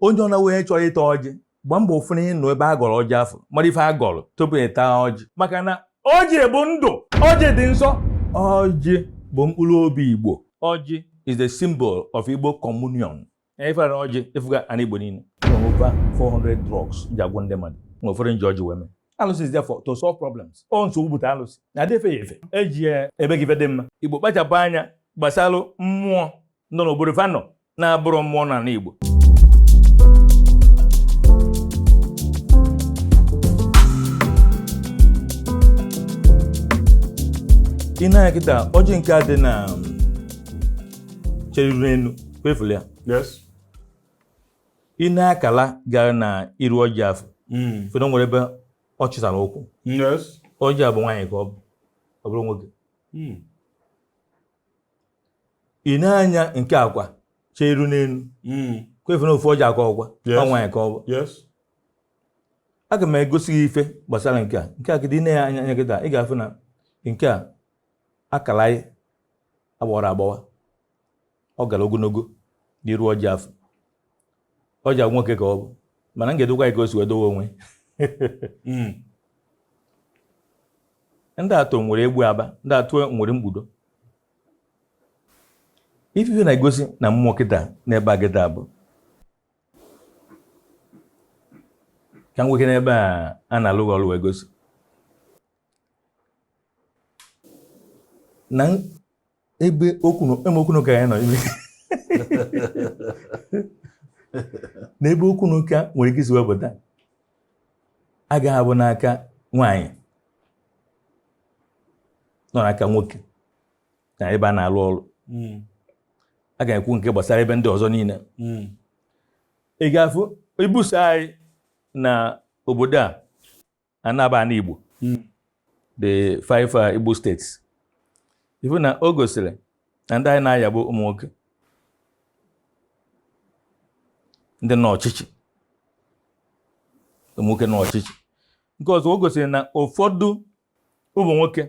Onye ọ na-onye chọrọ ịta ọjị, gbaa mbọ fụ na ị nọ ebe a gọrọ ọjị afụ, mara ife a gọrọ tupu ị taa ọjị, maka na ọjị bụ ndụ, ọjị dị nsọ, ọjị bụ mkpụrụ obi Igbo. Ọjị is the symbol of Igbo communion. Ife na ọjị efuga ana Igbo niile. Nwere over 400 drugs ji agwọ ndị mmadụ, nwere ụfọdụ nji ọjị wee mee. Alụsị is there for to solve problems. Ọ nsogbu bute alụsị na adị efe ya efe eji ya ebe gị ife dị mma. Igbo kpachapụ anya gbasalụ mmụọ nọ n'obodo fa nọ na-abụrụ mmụọ n'ala Igbo. Ị na-anya kịta ọjị nke a dị na chere iru n'elu kwefụrụ ya. Yes. Ị na-akala gara na iru ọjị afụ fena nwere ebe ọ chịsara ụkwụ. Yes. Ọjị a bụ nwaanyị ka ọ bụ, ọ bụrụ nwoke. Ị na-anya nke akwa chee iru n'elu kwefu na ofu ọjị akwa ọgwa ọ nwaanyị ka ọ bụ. Yes. Aga m egosi gị ife gbasara nke a. Nke a kịta ị na-anya anya kịta, ị ga-afụ na nke a akala anyị agbawara agbawa, ọ gara ogologo n'iru ọjị afụ. Ọjị a nwoke ka ọ bụ, mana m ga-edokwa ya ka o si wee dowe onwe. Ndị atọ nwere egbu aba, ndị atọ nwere mkpudo. Ife na-egosi na mmụọ kịta n'ebe a kịta bụ ka nwoke n'ebe a a na-alụ ọrụ wee gosi na ebe okwu eme okwu n'ụka ya nọ ime na ebe okwu n'ụka nwere ike isi wepụta agaghị abụ n'aka nwaanyị nọ n'aka nwoke na ebe a na-alụ ọrụ. A ga-ekwu nke gbasara ebe ndị ọzọ niile. Ị ga-afụ ibuso anyị na obodo a anaba ana Igbo, the five Igbo states, ifu na o gosiri na ndị anyị na-aya bụ ụmụ nwoke ndị nọ ọchịchị, ụmụ nwoke nọ ọchịchị. Nke ọzọ o gosiri na ụfọdụ ụmụ nwoke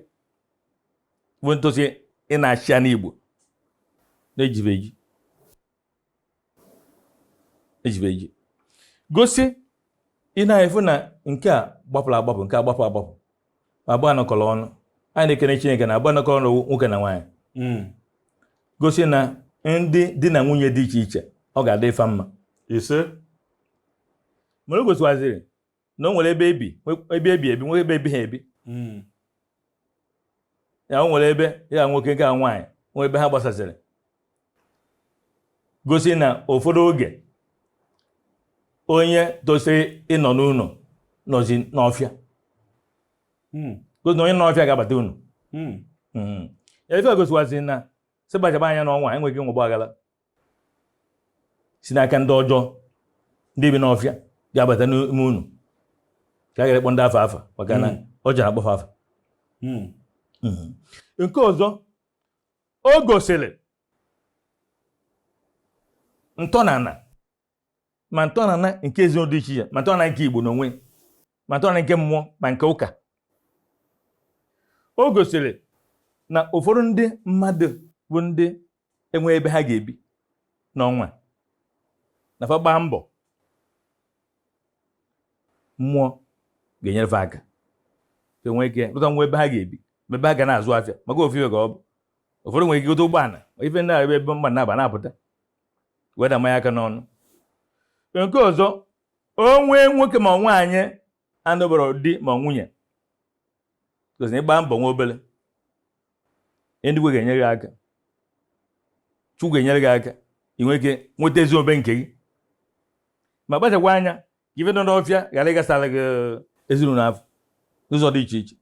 bụ ntosi ị na-achị ana Igbo na-ejibe eji ejibe eji gosi. Ị na-efu na nke a gbapụrụ agbapụ, nke a gbapụ agbapụ, abụọ anọkọrọ ọnụ. Anyị na-ekene Chineke na abụọ anọkọrọ ọnụ, nwoke na nwaanyị, gosi na ndị di na nwunye dị iche iche ọ ga-adị ife mma. Ise. Mana o gosikwaziri na o nwere ebe ebi ebe ebi ebi, nwee ebe ebi ha ebi. Ya o nwere ebe ya nwoke nke a nwaanyị, nwee ebe ha gbasasịrị, gosi na ụfọdụ oge onye tosiri ịnọ n'ụlọ nọzi n'ọfịa, gosi na onye nọ n'ọfịa ga-abata ụnọ. Ya ife gosikwaziri na sị gbachaba anya n'ọnwa enweghị nwegbu aghara si n'aka ndị ọjọọ ndị bi n'ọfịa ga-abata n'ime unu, ka a gara ịkpọ ndị afa afa, maka na ọ jara akpọfa afa. Nke ọzọ o gosiri ntọnana, ma ntọnana nke ezinụlọ dị iche iche, ma ntọnana nke Igbo n'onwe, ma ntọnana nke mmụọ, ma nke ụka. O gosiri na ụfọdụ ndị mmadụ bụ ndị enwe ebe ha ga-ebi n'ọnwa na fa gbaa mbọ, mmụọ ga-enyere fa aka enwe ike rụta nwa ebe ha ga-ebi, ebe ha ga na-azụ afịa, maka ofu ife ka ọ bụ. Ụfọdụ nwere ike gote ụgbọala, ife ndị ebe ebe mmadụ na-aba na-apụta weda mmanya aka n'ọnụ. Nke ọzọ, o nwee nwoke ma nwaanyị anụbara di ma nwunye, gosi na ịgba mbọ nwa obere, eluigwe ga-enyere gị aka, Chukwu ga-enyere gị aka, ị nwee ike nweta ezi obe nke gị, ma kpachakwa anya ka ife nọ n'ọfịa ghara ịgasara gị ezinụlọ afọ n'ụzọ dị iche iche.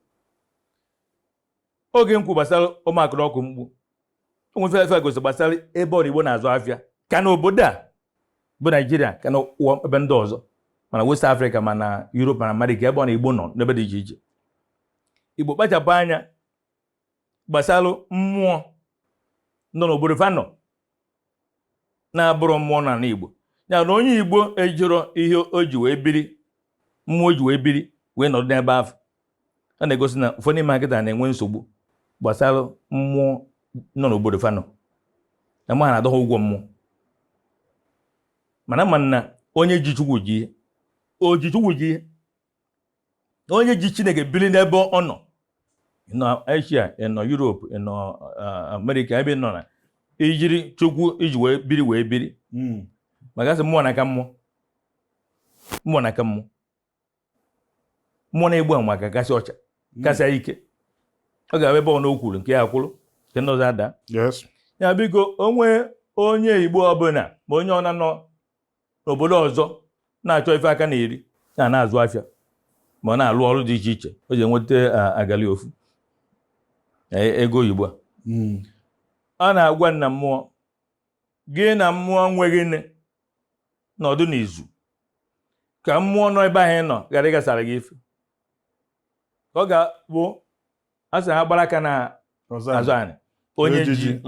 Oge nkwu gbasara ụmụakụrụ ọkụ mkpu onwe ife ife gosi gbasara ebe ọrụ Igbo na-azụ afịa ka na obodo a bụ Naijiria, ka na ụwa ebe ndị ọzọ, mana West Africa, ma na Europe, mana America, ebe ọ na Igbo nọ n'ebe dị iche iche. Igbo kpachapụ anya gbasara mmụọ nọ n'obodo fa nọ na-abụrụ mmụọ n'ala Igbo. Ya na onye Igbo ejiro ihe o ji wee biri, mmụọ o ji wee biri wee nọdụ n'ebe ahụ, ọ na-egosi na ụfọdụ n'ime ha kịta na-enwe nsogbu gbasara mmụọ nọ n'obodo fa nọ, na mmụọ ha na-adọ ha ụgwọ mmụọ. Mana ma na Onye ji Chukwu ji ihe, o ji Chukwu ji ihe. Onye ji Chineke biri n'ebe ọ nọ, ị nọ Asia, ị nọ Europe, ị nọ America, ebe ị nọ na ijiri Chukwu iji wee biri wee biri. Maka asị mmụọ na-aka mmụọ, mmụọ na-aka mmụọ, mmụọ na-egbu anwa ka kasị ọcha, kasịa ike. Ọ ga-abụ ebe ọ na o kwuru nke ya kwụrụ, nke ndị ọzọ ada. Ya biko, onwe onye Igbo ọbụla ma onye ọ na-anọ n'obodo ọzọ na-achọ ife aka na-eri, na na-azụ afịa ma ọ na-alụ ọrụ dị iche iche o ji enweta agali ofu ego oyibo a. A na-agwa nna mmụọ gị na mmụọ nweghị nne nọdụ n'izu ka mmụọ nọ ebe ahụ ị nọ ghara ịgasara gị ife. Ọ ga-abụ a sị ha gbara aka na azụ anyị onye ji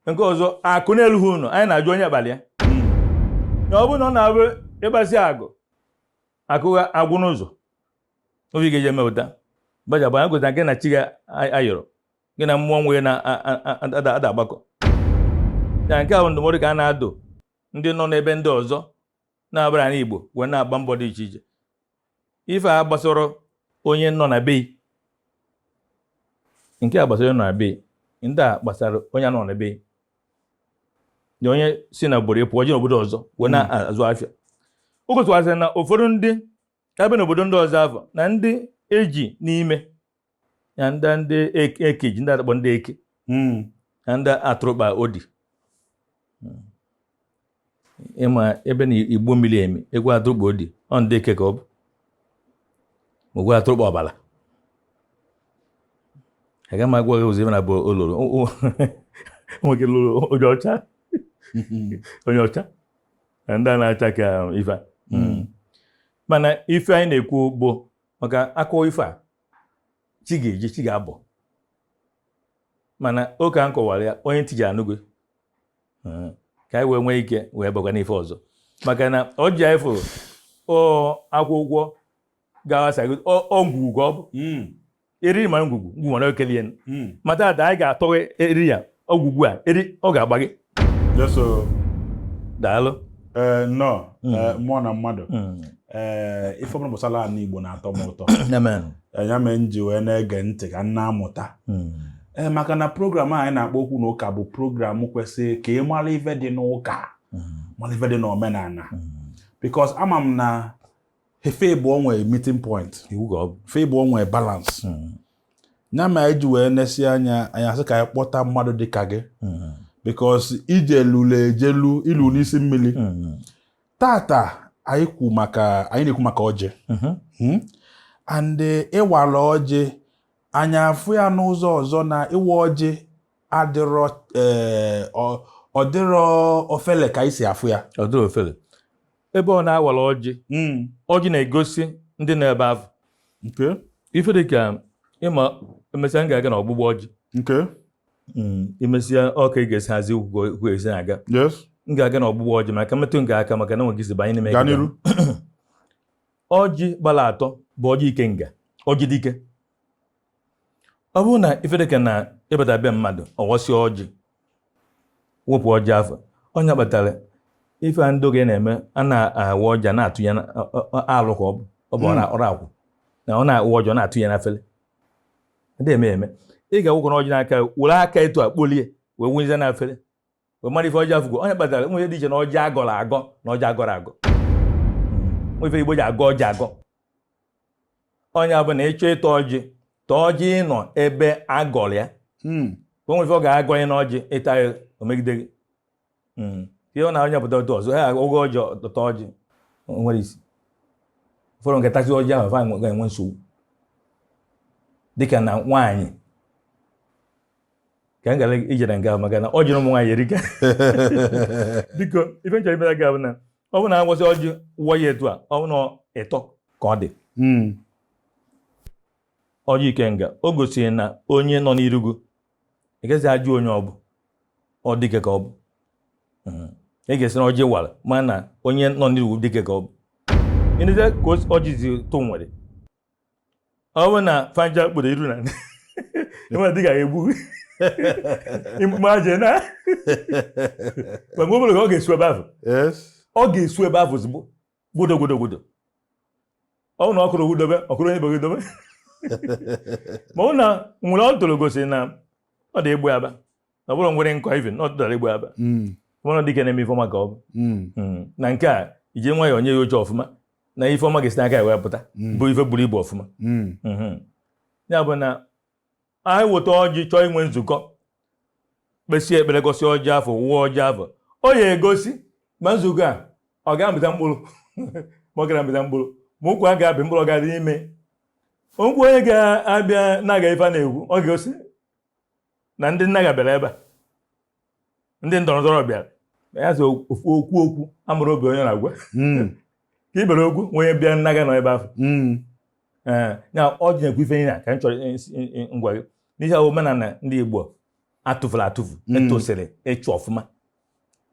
nke ọzọ akụ na-elughị ụlọ anyị na-ajụ onye kpalị ya. Na ọ bụrụ na ọ na-abụ ịgbasi agụ akụ agwụ n'ụzọ obi ga-eji emepụta baja bụ anyị gụta gị na chi gị ayọrọ gị na mmụọ nwere na ada agbakọ ya. Nke a bụ ndụmọdụ ka a na-adụ ndị nọ n'ebe ndị ọzọ na-abara ala Igbo wee na-agba mbọ dị iche iche. Ife a gbasara onye nọ na be, nke a gbasara onye nọ na be, ndị a gbasara onye nọ na be na onye si na obodo pụọ jee n'obodo ọzọ wee na-azụ afịa. O gosikwasịrị na ụfọdụ ndị ebe n'obodo ndị ọzọ afọ na ndị eji n'ime ya ndị ndị eke ji ndị akpọ ndị eke na ndị atụrụkpa odi ịma ebe na igbo mmiri emi egwu atụrụkpa odi ọ ndị eke ka ọ bụ ogwu atụrụkpa ọbara. Aga m agwa gị ụzọ ebe na bụ ololo nwoke lụrụ onye ọcha, onye ọcha na ndị a na-acha ka ife a. Mana ife anyị na-ekwu bụ maka akụkọ ife a chi ga-eji chi ga-abọ, mana oge a nkọwara ya onye ntị ji anụgo ka anyị wee nwee ike wee bakwa n'ife ọzọ, maka na ọjị anyị fụrụ ọ akwụkwọ ga-aghasa ọ ngwugwu ka ọ bụ. Eriri ma ngwugwu ngwugwu mana okelie ma tata anyị ga-atọghe eriri ya ọgwụgwụ a eri ọ ga-agba gị. Daalụ. Ee, nnọọ, mmụọ na mmadụ. Ee, ife ọbụla gbasara ala Igbo na-atọ m ụtọ. Ya mere m ji wee na-ege ntị ka m na-amụta. Ee, maka na program anyị na-akpọ Okwu na Ụka bụ program kwesịrị ka ị mara ife dị n'ụka, mara ife dị n'omenala, because ama m na ife ịbụọ nwere meeting point, ife ịbụọ nwere balance. Ya ma anyị ji wee nesi anya anyị asị ka anyị kpọta mmadụ dị ka gị, because ije lulu ejelu ilu n'isi mmiri. Tata anyị kwu maka anyị na-ekwu maka ọjị and ịwala ọjị anyị afụ ya n'ụzọ ọzọ na ịwa ọjị adịrọ ọ dịrọ ofele ka anyị si afụ ya. Ọ dịrọ ofele. Ebe ọ na-awara ọjị, ọjị na-egosi ndị nọ ebe ahụ. Ife dị ka ịma emesịa m ga-aga na ọgbụgbọ ọjị. Imesịa ọka ị ga-esi hazi ukwu esi na-aga. M ga-aga na ọgbụgbọ ọjị maka mmetụ nke aka maka na enweghị isi banye n'ime. Gaa n'iru. Ọjị gbara atọ bụ ọjị ikenga, ọjị dike. Ọ bụrụ na ife dịka na ịbata be mmadụ ọghọsịa ọjị wepụ ọjị afọ onye kpatara ife a ndị oge na-eme a na-awa ọjị a na-atụ ya alụ ka ọ bụ ọ bụ ọrụ akwụ na ọ na-awa ọjị ọ na-atụ ya n'afele ndị eme eme. Ị ga-awụkọ ọjị n'aka were aka etu a kpolie wee wunye n'afere wee mara ife ọjị afụgo onye kpatara nwe ihe dị iche na ọjị agọrọ agọ na ọjị agọrọ agọ. Nwe ife Igbo ji agọ ọjị agọ. Onye bụ na ịchọ ịtọ ọjị tọọ ọjị ịnọ ebe agọrọ ya, o nwere ife ọ ga-agọ ya n'ọjị ịta ya omegide gị. Ihe ọ na onye pụta otu ọzọ ha oge ọjị tọọ ọjị nwere isi ụfọdụ nke tasị ọjị ahụ fa ga-enwe nsogbu dịka na nwaanyị ka m gara ijere nga maka na ọjị na ụmụ nwaanyị erika. Biko, ife nchọrọ imere gị bụ na ọ bụ na agwasị ọjị wụọ ya etu a ọ bụ na ịtọ ka ọ dị. Ọjị ikenga o gosiri na onye nọ n'irugu ị gaghị ajụ onye ọ bụ ọ dike ka ọ bụ. Ị ga-esi na ọjị wara ma na onye nọ n'irugu dike ka ọ bụ. Ịnụzie ka ọjị si tụ nwere ọ bụ na fanja kpụrụ iru na enwere dịka egbu mkpụmụ aja na ma mgbe ọbụla ka ọ ga-esu ebe ahụ. Ọ ga-esu ebe ahụ ozugbo, gwodo gwodo gwodo. Ọ bụ na ọ kụrụ ogwu dobe, ọ kụrụ onye be gị dobe. Ma ọ na nwere ọ toro gosiri na ọ dị egbu aba, na ọ bụrụ nwere nkọ even na ọ dara egbu aba. Mmanụ dike na-eme ifeọma ka ọ bụ. Na nke a iji nwayọọ nye ya oche ọfụma na ifeọma ga-esi n'aka ya wee pụta, bụ ife buru ibu ọfụma. Ya bụ na anyị weta ọjị, chọọ inwe nzukọ, kpesie ekpere, gosi ọjị afọ, wụọ ọjị afọ, ọ ya egosi ma nzukọ a ọ ga-amịta mkpụrụ ma ọ ga-amịta mkpụrụ, ma ụkwụ a ga-abị mkpụrụ ọ ga-adị n'ime okwu. Onye ga-abịa na-aga ife a na-ekwu, ọ ga-egosi na ndị nna bịara ebe a, ndị ndọrọ ndọrọ bịara ya. So ofu okwu okwu amụrụ obi onye na-agwa ka i bere okwu onye bịa nnaga nọ ebe ahụ. Ee, ya ọjị na-ekwu ife niile a ka m chọrọ ngwa gị n'ihi omenala ndị Igbo atụfuru atụfu, etosiri ịchụ ọfụma.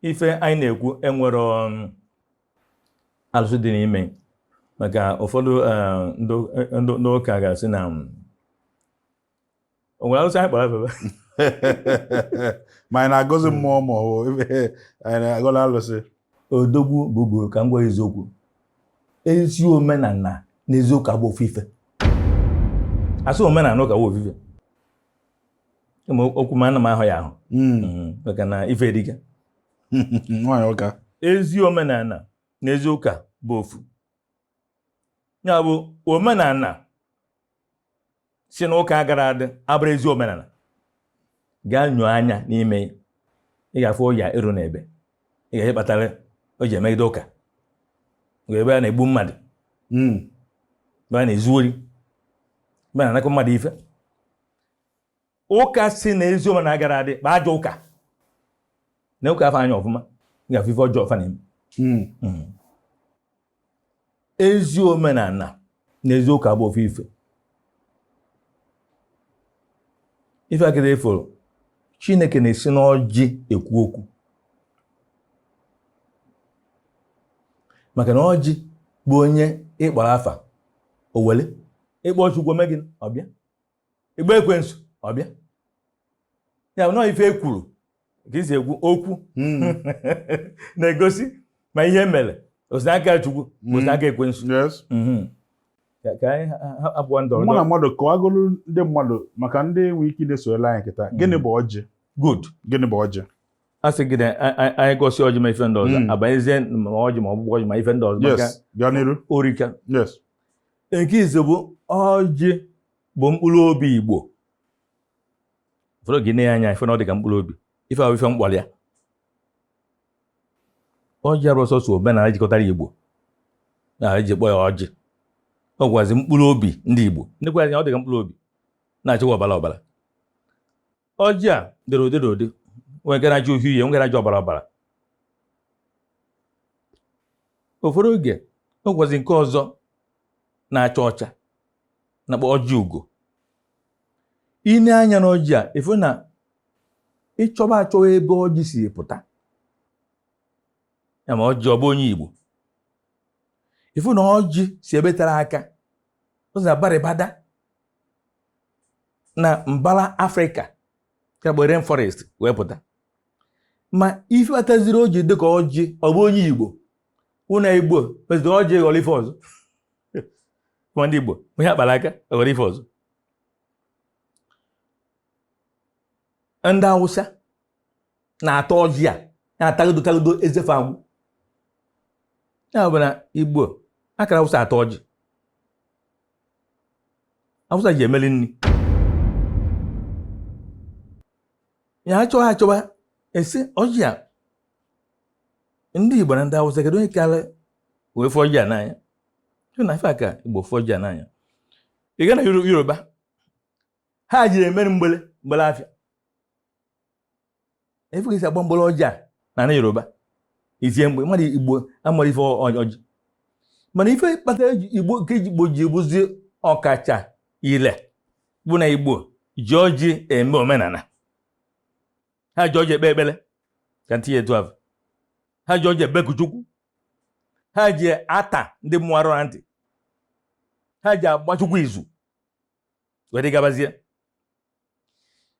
Ife anyị na-ekwu enwere alụsị dị n'ime, maka ụfọdụ ndị ụka ga-asị na o nwere alụsị anyị kpọrọ afa. Ma anyị na-agọzi mmụọ ma ọ bụ ife anyị na-agọla alụsị. Odogwu bụbu ka m gwa eziokwu, ezi omenala na eziokwu abụ ofu ife. Asị omenala ụka bụ ofu ife. Ịma okwu m, ana m ahụ ya ahụ. Maka na ife erika. Nwaanyị ụka. Ezi omenala na ezi ụka bụ ofu. Ya bụ omenala si na ụka gara adị abụrụ ezi omenala. Gaa nyụọ anya n'ime, ị ga-afụ ọya ero na ebe ị ga-ihe kpatara o ji emegide ụka, ebe a na-egbu mmadụ, ebe a na-ezu ori, ebe a na-anakọ mmadụ ife. Ụka si na ezi omenala gara adị bụ ajọ ụka na ụka afọ anya ọfụma, ị ga-afụ ife ọjọọ fa na-eme. Ezi omenala na ezi ụka bụ ofu ife. Ife akịda eforo, Chineke na-esi n'ọjị ekwu okwu, maka na ọjị bụ onye ịkpọrọ afa o wele ịkpọ Chukwu ome gị ọbịa, ịgba ekwensu ọbịa. Ya bụ nọọ ife e kwuru ka isi ekwu okwu na-egosi ma ihe mere o si n'aka Chukwu ma o si n'aka ekwensu. Ka anyị abụọ ndọrọ Mụ na mmadụ kọwagolu ndị mmadụ, maka ndị nwe ike na-esoyela anyị kịta, gịnị bụ ọjị? Good. Gịnị bụ ọjị? A sị gị na anyị gosi ọjị ma ife ndị ọzọ, abanyezie ma ọjị ma ọgbụgbọ ọjị ma ife ndị ọzọ maka Yes, gaa n'iru. Orika. Nke izu bụ ọjị bụ mkpụrụ obi Igbo. Ụfọdụ gị na anya ife na ọ dị ka mkpụrụ obi ife ahụ, ife mkpọrọ ya ọjị arụ sọsọ omenala jikọtara Igbo na eji kpọ ya ọjị. Ọ gwazi mkpụrụ obi ndị Igbo ndekwa anya, ọ dị ka mkpụrụ obi na-achịkwa ọbara ọbara. Ọjị a dịrị ụdị dị ụdị, nwee nke na-acha uhie uhie, nwee nke na-acha ọbara ọbara. Ụfọdụ oge ọ gwazi nke ọzọ na-acha ọcha na-akpọ ọjị ugo. Ine anya n'ọjị a, ịfụ na ịchọba achọwa ebe ọjị si pụta ya, ma ọjị ọ bụ onye Igbo, ịfụ na ọjị si ebe tere aka ụzọ barịbada na mbara Afrịka ka bụ rainforest wee pụta. Ma ife kpataziri o ji dịka ọjị ọ bụ onye Igbo wụ na Igbo meziri ọjị ghọrọ ife ọzọ. Ma ndị Igbo onye akpara aka ghọrọ ife ọzọ. Ndị Awụsa na-ata ọjị a na-atagodo tagodo ezefe agwụ. Ya bụ na Igbo akara Awụsa ata ọjị, Awụsa ji emeli nri ya achọwa achọwa esi ọjị a. Ndị Igbo na ndị Awụsa, kedu onye kara wee fụ ọjị a n'anya? Hụ na ife a ka Igbo fụ ọjị a n'anya. Ị gaa na Yoruba, ha ji emeri mgbele mgbele afịa. Efu esi agba mgbele ọjị a na na Yoruba itie mgbe mmadụ Igbo amara ife ọjị. Mana ife kpatara Igbo nke Igbo ji bụzi ọkacha ile bụ na Igbo ji ọjị eme omenala. Ha ji ọjị ekpe ekpere ka ntinye etu ahụ, ha ji ọjị ebeku Chukwu, ha ji ata ndị mmụọ arụ na ntị, ha ji agba Chukwu izu wee dị gabazie.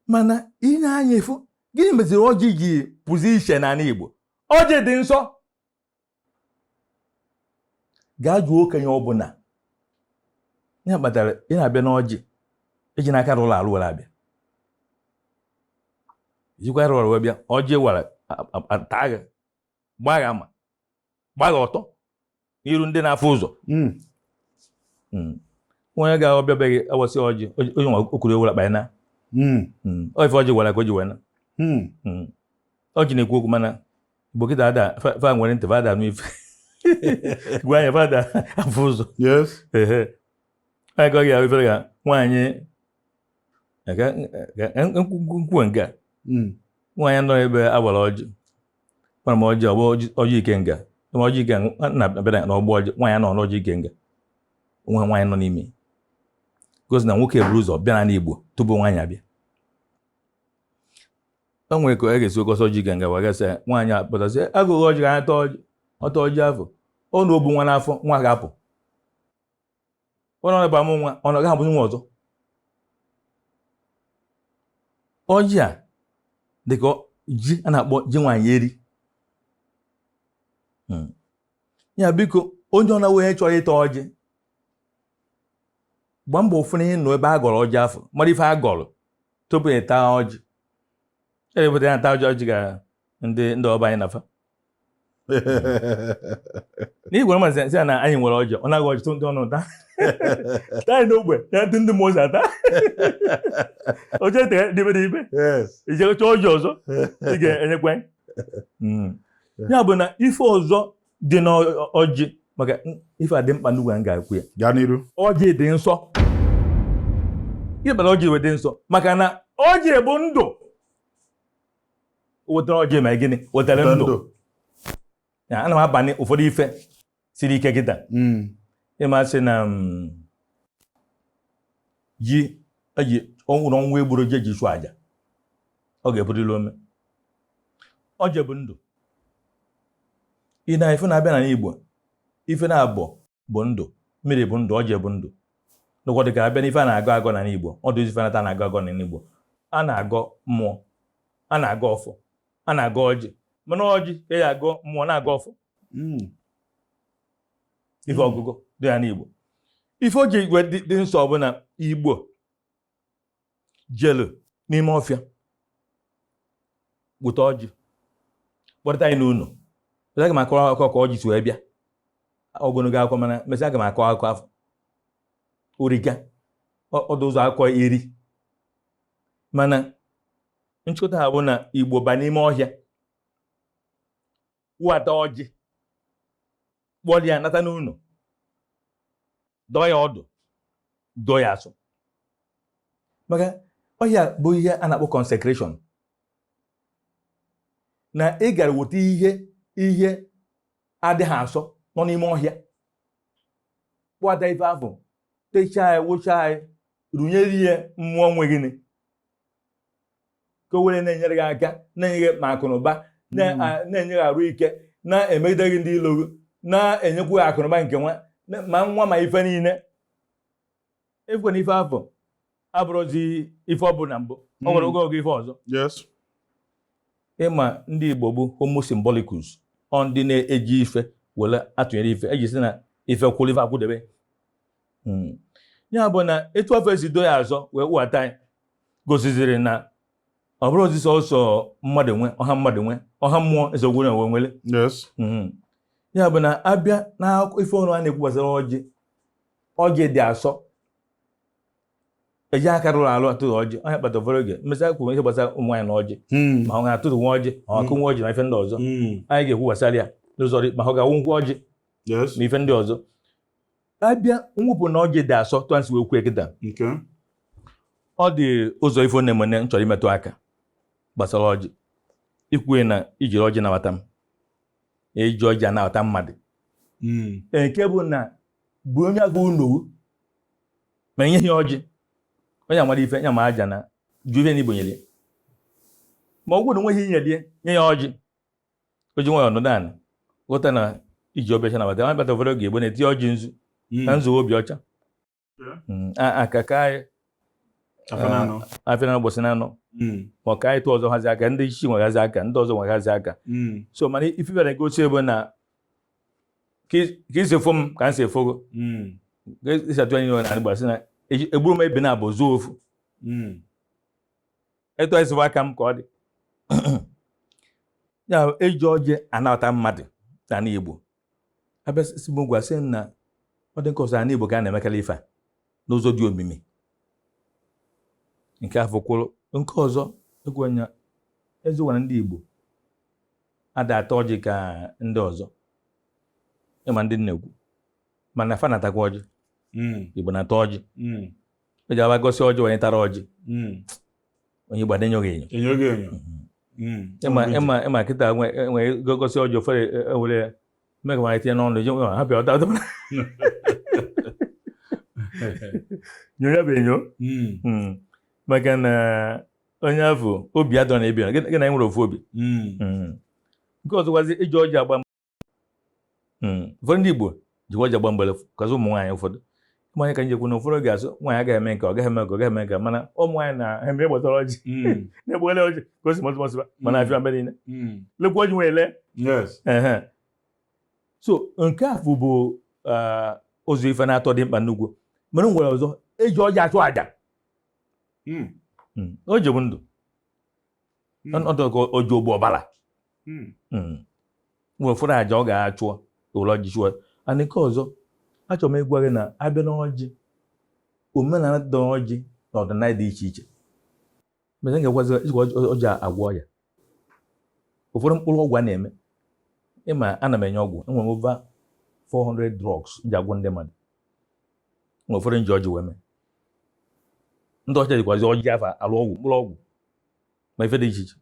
Mana ị na-anya efu, gịnị meziri ọjị ji pụzi iche n'ala Igbo? Ọjị dị nsọ. Gaa jụọ okenye ọbụla ihe kpatara ị na-abịa n'ọjị eji n'aka rụrụ arụ were abịa, ijikwa rụrụ arụ wee bịa ọjị wara taa gị, gbaa gị ama, gbaa gị ọtọ n'iru ndị na-afụ ụzọ. Onye ga-abịa be gị awasị ọjị, onye nwa okuru ewere akpa ya na ọ ife ọjị gwara ka o ji wee na. Ọjị na-ekwu okwu, mana Igbo kịta ada fa nwere ntị, fa ada anụ ife, gwa anya, fa ada afụ ụzọ. Ehe, onye ka ọ ga-ahụ ifere ga nwaanyị nkwuwe nke a. Nwaanyị nọ ebe a gbara ọjị, gwara m ọjị ọgbọ ọjị ikenga, ọjị ikenga na-abịa n'ọgbọ ọjị. Nwaanyị nọ n'ọjị ikenga, nwa nwaanyị nọ n'ime gosi na nwoke buru ụzọ bịa n'ala Igbo tupu nwaanyị abịa. O nwere ka ọ ga-esi ogosi ọjị ikenga wee gasị nwaanyị apụtasị agụghị ọjị ka anya tọọ ọjị, ọtọ ọjị afọ ọ na obu nwa n'afọ, nwa ga-apụ, ọ nọ ebe amụ nwa, ọ na gaghị abụzi nwa ọzọ. Ọjị a dịka ji a na-akpọ ji nwaanyị eri. Ya biko, onye ọ na-onye chọrọ ịta ọjị, gbaa mbọ ụfụ na ihe nọ ebe a gọrọ ọjị afọ, mara ife a gọrọ tupu ị taa ọjị. Ebute ya taa ọjị, ọjị ga ndị ndị ọba anyị nafa n'ihi gwara masị sị na anyị nwere ọjị, ọ naghị ọjị tụ ndị ọnụ taa taa anyị n'ogbe ya ndị ndị mmụọ si ata oche tere dịbe dịbe. Ije chọọ ọjị ọzọ ị ga-enyekwa. Ya bụ na ife ọzọ dị n'ọjị, maka ife a dị mkpa nnukwu, m ga-ekwu ya. Gaa n'iru. Ọjị dị nsọ. Ihe kpatara ọjị wee dị nsọ, maka na ọjị bụ ndụ. Wetara ọjị ma gịnị wetara ndụ. Ya ana m abanye ụfọdụ ife siri ike kịta. Ịma sị na ji eji ọnwụrụ ọnwụ egburu ji eji chụọ aja, ọ ga-eburịrị ome. Ọjị bụ ndụ. Ị na ife na-abịa n'ala Igbo, ife na-abọ bụ ndụ, mmiri bụ ndụ, ọjị bụ ndụ. N'ụkwa dịka abịa n'ife a na-agọ agọ n'ala Igbo, ọ dị ife nata na-agọ agọ n'ala Igbo. A na-agọ mmụọ, a na-agọ ọfọ, a na-agọ ọjị, mana ọjị ka ya agọ mmụọ na-agọ ọfọ. Ife ọgụgụ dị ya n'Igbo, ife o ji wee dị nsọ bụ na Igbo jelu n'ime ọfịa gbute ọjị kpọrọta anyị n'ụlọ. Aga m akọrọ akụkọ ka ọjị si wee bịa, ogologo akụkọ, mana mesịa aga m akọ akụkọ afọ origa ọdụ ụzọ akụkọ iri. Mana nchịkọta ha bụ na Igbo ba n'ime ọhịa wata ọjị, kpọrọ ya nata n'ụlọ, dọọ ya ọdụ, dọọ ya asụ, maka ọhịa bụ ihe a na-akpọ consecration, na ị gara weta ihe ihe adịghị asọ nọ n'ime ọhịa, kpọta ife afọ, techaa ya, wụchaa ya, rụnyere ihe mmụọ nwe gịnị ka o were na-enyere gị aka, na-enye gị ma akụnụba, na-enye gị arụ ike, na-emegide gị ndị ilo gị, na-enyekwu gị akụnụba nke nwa ma nwa ma ife niile. Efukwa na ife afọ abụrụzi ife ọ bụ na mbụ, ọ nwere oge oge ife ọzọ. Ịma ndị Igbo bụ homo symbolicus, ọ ndị na-eji ife were atụnyere ife eji sị na ife kwụrụ ife akwụdebe. Ya bụ na etu afọ esi do ya azọ wee wụghata anyị gosiziri na ọ bụrụ ozi sọsọ mmadụ nwe ọha, mmadụ nwe ọha, mmụọ ezogwu na onwe nwere. Ya bụ na abịa na ife ọrụ a na-ekwu gbasara ọjị, ọjị dị asọ, eji aka rụrụ arụ atụrụ ọjị. Onye kpata ụfọdụ oge mmesị kwuru ihe gbasara ụmụ nwaanyị na ọjị, ma ọ ga-atụrụ nwa ọjị, ma ọ akụ nwa ọjị na ife ndị ọzọ. Anyị ga-ekwu gbasara ya n'ụzọ dị, ma ọ ga-awụ nkwụ ọjị na ife ndị ọzọ. Abịa mwepụ na ọjị dị asọ tụasị wee kwue kịta, ọ dị ụzọ ife na-emene m chọrọ imetụ aka gbasara ọjị. Ikwue na ijiri ọjị nabata m, eji ọjị anabata mmadụ, nke bụ na bụ onye agụ unowu ma enyeghị ya ọjị, onye amara ife ya ma aja na ju ife na igbo nyere ya, ma ọ bụrụ na nweghị inyelie nye ya ọjị, o ji nwayọọ nọdụ anị ghọta na iji obi ọcha nabata ya. Kpata ụfọdụ oge Igbo na-etinye ọjị nzu na nzu obi ọcha. Aka ka anyị afịa na ụbọchị na anọ, ma ọ ka anyị tụọ ọzọ hazi aka, ndị isi nweghazi aka, ndị ọzọ nweghazi aka. So mana ife bịara egosi bụ na Ka i si efo m ka m si efogo. Ka esi atụ anyị na Igbo sị na egburu m ebe na-abụ zuo ofu. Etu anyị sịwa aka m ka ọ dị. Ya eji ọjị anabata mmadụ n'ala Igbo. Abịa si m gwa sị na ọ dị nke ọzọ, ala Igbo ka a na-emekarị ife a n'ụzọ dị omimi. Nke afọ kwụrụ nke ọzọ egwu anya eziokwu na ndị Igbo ada ata ọjị ka ndị ọzọ, ịma ndị na-ekwu, mana fa na-atakwa ọjị. Igbo na-ata ọjị. Eji aba gosi ọjị onye tara ọjị. Onye Igbo adịnyoghị enyo. Enyoghị enyo. Ịma ịma ịma kịta nwe gosi ọjị, ụfọdụ ewere ya mee ka ma tinye n'ọnụ iji hapụ ya ọta nyo ya bụ enyo. Maka na onye afọ obi adọ na ebi gị na nwere ofu obi. Nke ọzọkwazi, iji ọjị agba. Ụfọdụ ndị Igbo jikwa ọjị agba mgbele, kazi ụmụ nwaanyị ụfọdụ. Ụmụ nwaanyị ka njekwu na ụfọdụ ga-asụ nwaanyị agaghị eme nke ọ gaghị eme nke ọ gaghị eme nke, mana ụmụ nwaanyị na-eme gbasara ọjị, na-egbugharị ọjị ka o si masị masịba, mana afịa mgbe niile lekwa ọjị nwere lee. So nke afọ bụ ụzọ ife na-atọ dị mkpa nnukwu. Mana nwere ọzọ, eji ọjị achụ àjà. O ji bụ ndụ. Ọ dị ka oji ogbu ọbara. Nwere ụfọdụ àjà ọ ga-achụọ ụlọ ọjị chụọ. And nke ọzọ achọrọ m ịgwa gị na abịa n'ọjị, omenala dị n'ọjị na ọdịnala dị iche iche. Mgbe m ga-agwazi ijikwa ọjị agwọ ọya, ụfọdụ mkpụrụ ọgwụ a na-eme. Ịma ana m enye ọgwụ, enwere m over 400 drugs m ji agwọ ndị mmadụ. Nwere ụfọdụ nji ọjị wee mee. Ndị ọcha jikwazi ọjị afa alụ ọgwụ, mkpụrụ ọgwụ ma ife dị iche iche.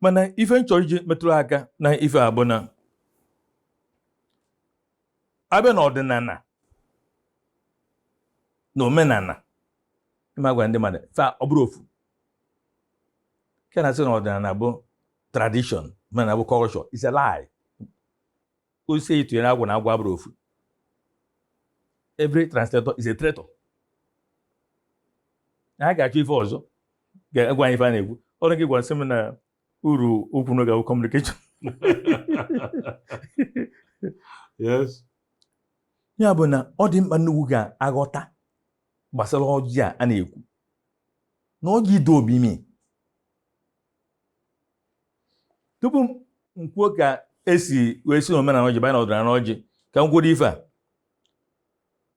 Mana ife m chọrọ iji metụrụ aka na ife a bụ na abịa n'ọdịnala na omenala, ịma gwa ndị mmadụ fa ọ bụrụ ofu nke na-asị na ọdịnala bụ tradition, omenala bụ culture, is a lie. Osisi eyi tụnyere agwụ na agwụ abụrụ ofu. Every translator is a traitor. Ha ga-achọ ife ọzọ ga-agwa anyị ife a na-ekwu. Ọrụ gị gwara sị m na uru okwu n'oge bụ communication. Ya bụ na ọ dị mkpa nnukwu ga-aghọta gbasara ọjị a na-ekwu na ọjị dị omimi. Tupu m kwuo ka esi wee si n'omenala ọjị banye n'ọdịnala ọjị, ka m kwuo ife a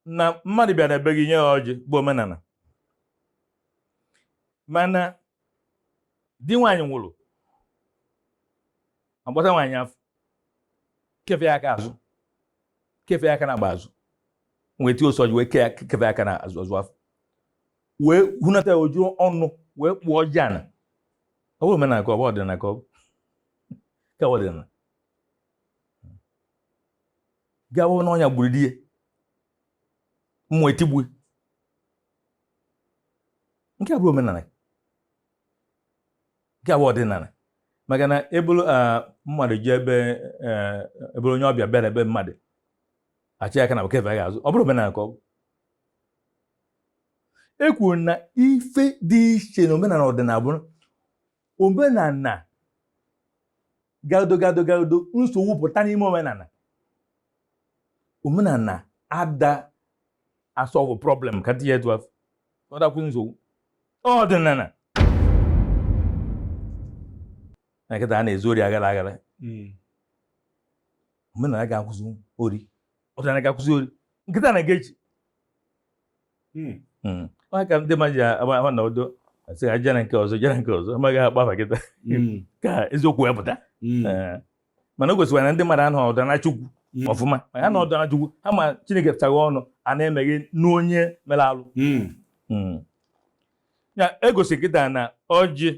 na mmadụ bịara ebe gị nye ya ọjị bụ omenala, mana di nwaanyị nwụrụ, agbata nwaanyị afọ, kefe ya aka azụ, kefe ya aka na-agba azụ, wee tie ose ọjị, wee kee ya, kefe ya aka na azụ azụ afọ, wee hunata ya oju ọnụ, wee kpụọ ọjị ana. Ọ bụrụ omenala ka ọ bụ ọdịnala, ka ọ bụ ka ọ bụ ọdịnala gawa n'ọnya gburu di ya, mmụọ etigbu. Nke a bụrụ omenala, nke a bụ ọdịnala. Maka na ebulu mmadụ ji ebe eburu onye ọbịa bịara ebe mmadụ, achị aka na kefe ya azụ, ọ bụrụ omenala ka ọ bụ. E kwuru na ife dị iche na omenala ọdịnala bụ omenala gado gado gado nsogbu pụta n'ime omenala. Omenala ada asolve problem ka tinye etu afọ ọ dakwụ nsogbu. Ọdịnala na nkịta a na-ezu ori aghara aghara. Omenala ga-akwụsị ori, ọdịnala ga-akwụsị ori, nkịta na echi. Ọ ka ndị mmadụ ji agba na udo asị ha jere nke ọzọ, jere nke ọzọ, amaghị akpa afa kịta ka eziokwu wee pụta. Mana o gosikwara na ndị mmadụ anọ ọdịnala Chukwu ọfụma. Ma ha nọ ọdịnala Chukwu, ha ma Chineke pụtaghị ọnụ a na-emeghe n'onye mere alụ. Ya egosi kịta na ọjị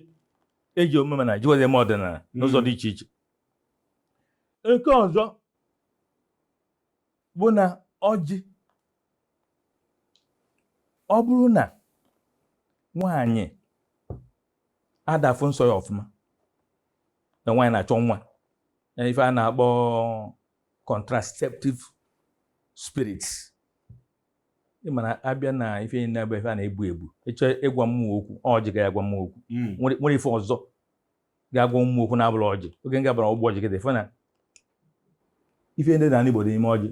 eji omenala jikwara eme ọdịnala n'ụzọ dị iche iche. Nke ọzọ bụ na ọjị, ọ bụrụ na nwaanyị adafụ nsọ ya ọfụma, na nwaanyị na-achọ nwa na ife a na-akpọ contraceptive spirits, ị ma na abịa na ife na-ebe ife a na-ebu ebu, ịchọ ịgwa mmụọ okwu, ọjị ga agwa mmụọ okwu. Nwere ife ọzọ ga-agwa mmụọ okwu na-abụrụ ọjị. Oge nga bara ụgbọ ọjị kịta, ife na Ife ndị n'ala Igbo dị n'ime ọjị.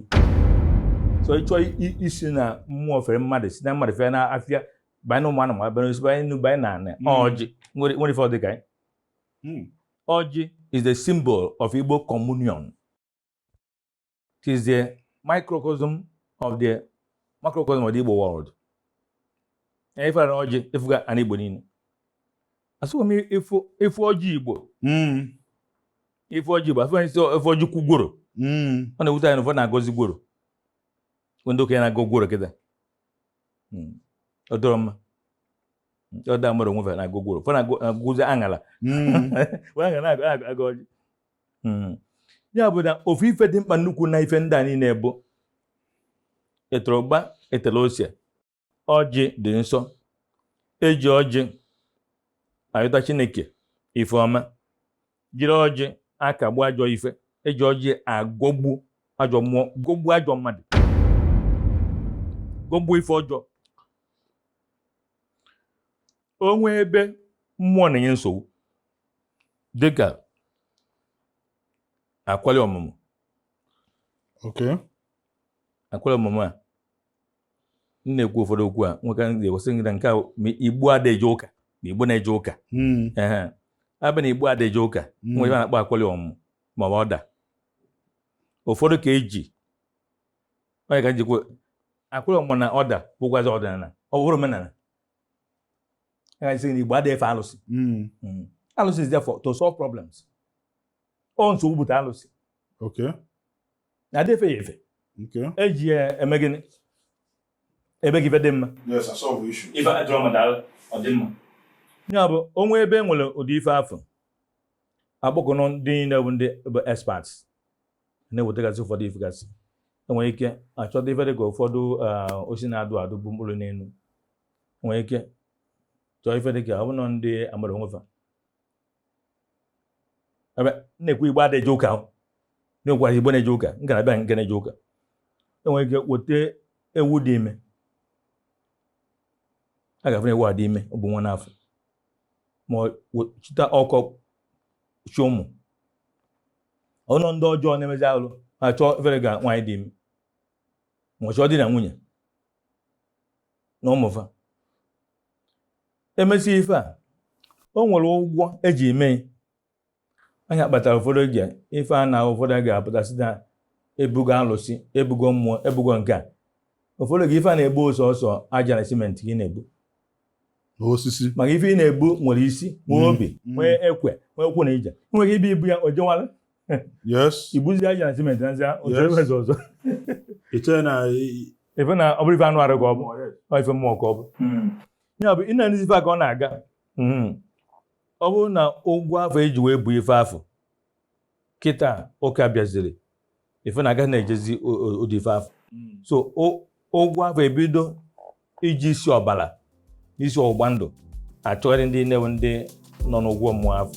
So ịchọ isi na mmụọ fere mmadụ, si na mmadụ fere na afịa, banye na ụmụ anụmanụ, banye n'osisi, banye n'enu, banye na anị, ọjị nwere ife ọ dị ka ya. Ọjị is the symbol of Igbo communion. It is the microcosm of the macrocosm of the Igbo world. Ife na ọjị efuga ana Igbo niile. Asịkwa m ịfụ ọjị Igbo, ịfụ ọjị Igbo, afụ isi ịfụ ọjị kwugworo. Ọ na-ewute anyị na ụfọdụ na-agọzi gworo. Ndị okenye na-agọ gworo kịta. Ọ dọrọ mma. Ọ da mmadụ onwe fa na-agọ gworo. Ụfọdụ na-agọzi aṅara. Wee aṅara na-agọ ọjị. Ya bụ na ofu ife dị mkpa nnukwu na ife ndị a niile bụ etorogba etele ose. Ọjị dị nsọ. Eji ọjị ayọta Chineke ife ọma, jiri ọjị akagbu ajọ ife, eji ọjị agọgbu ajọ mmụọ, gọgbuo ajọ mmadụ, gọgbuo ife ọjọọ. O nwee ebe mmụọ na-enye nsogbu, dịka akwali ọmụmụ. Akwali ọmụmụ a m na-ekwu, ụfọdụ okwu a nwoke ga-ekwesị gị na nke a ma Igbo ada eje ụka na Igbo na-eje ụka. Ehe, abịa na Igbo ada eje ụka, nwere ife a na-akpọ akwali ọmụmụ ma ọ bụ ọda. Ụfọdụ ka eji onye ka njikwa akwali ọmụmụ na ọda bụkwazi ọdịnala, ọ bụrụ omenala. Ya sị na Igbo ada efe alụsị. Alụsị is there for to solve problems. Ọ nsogbu bute alụsị. Na ada efe ya efe. Eji ya eme gịnị? Ebe gị ife dị mma. Yes, I solve issue. Ife adịrọ mma, daalụ, ọ dị mma. Ya bụ onwe ebe e nwere ụdị ife afọ, akpọkọnọ ndị niile bụ ndị bụ experts na-ewetagasị ụfọdụ ife gasị. Enwere ike achọta ife dịka ụfọdụ osisi na-adụ adụ bụ mkpụrụ n'elu. Enwere ike chọọ ife dịka ọ bụrụ na ndị amara onwefa ebe m na-ekwu Igbo adịghị eje ụka ahụ, na-ekwu Igbo na-eje ụka, m gara abịa nke na-eje ụka. Enwere ike weta ewu dị ime, a ga-afụ na ewu a dị ime, ọ bụ nwa n'afọ, ma ọ chịta ọkọ chi ụmụ ọnụ ndị ọjọọ na-emezi alụ, ha chọọ efere ga nwaanyị dị ime, ma ọ chọọ di na nwunye na ụmụfa. Emesi ife a, o nwere ụgwọ eji eme anya kpatara. Ụfọdụ oge ife a na ụfọdụ ga-apụta site na ebugo alụsị, ebugo mmụọ, ebugo nke a. Ụfọdụ oge ife a na-egbu sọsọ aja na simenti ka ị na-ebu. Na osisi. Maka ife ị na-ebu nwere isi, nwee obi, nwee ekwe, nwee okwu na ije. Nwere ike ibu ibu ya o jewala. Ibuzi aja na simenti na nzia otu ebe ọzọ. Iche na ife na ọ bụrụ ife anụ arụ ka ọ bụ, ọ ife mmụọ ka ọ bụ. Ya bụ ị na-enezi ife a ka ọ na-aga. Ọ bụrụ na ụgwọ afọ eji wee bụ ife afọ kịta ụka bịaziri, ife na-aga na-ejezi ụdị ife afọ. So ụgwọ afọ ebido iji isi ọbara n'isi ọgbụgba ndụ achọgharị ndị nne ndị nọ n'ụgwọ mmụọ afọ.